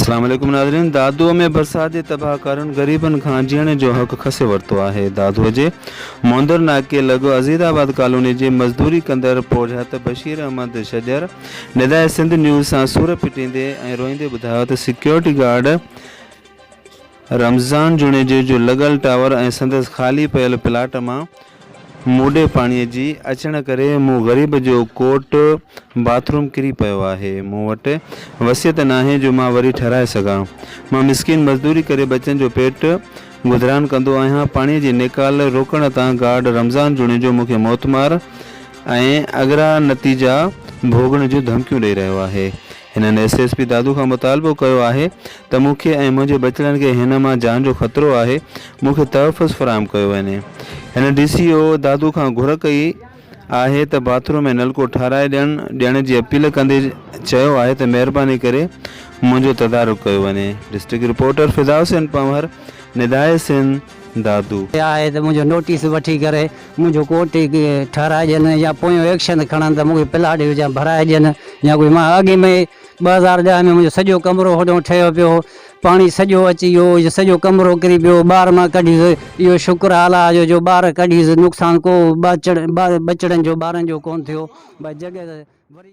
اسلام عليڪم ناظرين دادو ۾ برسات جي تباهه ڪارين غريبن کان جيئڻ جو حق کسي ورتو آهي دادو جي موندر ناڪي لڳ عزيز آباد ڪالوني جي مزدوري ڪندڙ پورهيت بشير احمد شجر نداء سنڌ نيوز سان سور پٽيندي ۽ روئيندي ٻڌايو ته سيڪيورٽي گارڊ رمضان جوڻيجي جو لڳل ٽاور ۽ سندس خالي پيل پلاٽ مان موڏي پاڻيء جي اچڻ ڪري مون غريب جو ڪوٽ باٿ روم ڪري پيو آهي. مون وٽ وصيت ناهي جو مان وري ٺهرائي سگهان. مان مسڪين مزدوري ڪري ٻچن جو پيٽ گذران ڪندو آهيان. پاڻيء جي نيڪال روڪڻ تان گارڊ رمضان جوڻيجو مون کي موتمار ۽ اگرا نتيجا ڀوڳڻ جون ڌمڪيون ڏئي رهيو آهي. هنن ايس ايس پي دادو کان مطالبو ڪيو آهي ته مون کي ۽ منهنجي ٻچڙن کي هن مان جان جو خطرو آهي، مون کي تحفظ فراهم ڪيو وڃي. هن ڊي سي او دادو کان گهر ڪئي آهي ته باٿ روم ۽ نلڪو ٺهرائي ڏيڻ ڏيڻ جي اپيل ڪندي چيو آهي ته مهرباني ڪري منهنجو تدارڪ ڪيو وڃي. District reporter Fida Hussain Panhwar, نداء Sindh, Dadu. آهي ته منهنجو نوٽيس وٺي ڪري منهنجو ڪوٽ ٺهرائي ڏين يا پويون ايڪشن کڻن ته مون کي پلاٽ وچان ڀرائي ڏين يا ڪجهه مان اڳي ۾ 2010 ۾ منهنجو سڄو ڪمرو هوڏو ٺهيو پيو هو پاڻي سڄو اچي ويو سڄو ڪمرو ڪري پيو ٻار مان ڪڍيس اهو شڪر آ الله جو جو ٻار ڪڍيس نقصان ڪو ٻچڙن جو ٻارن جو ڪونه ٿيو بس جڳهه وري.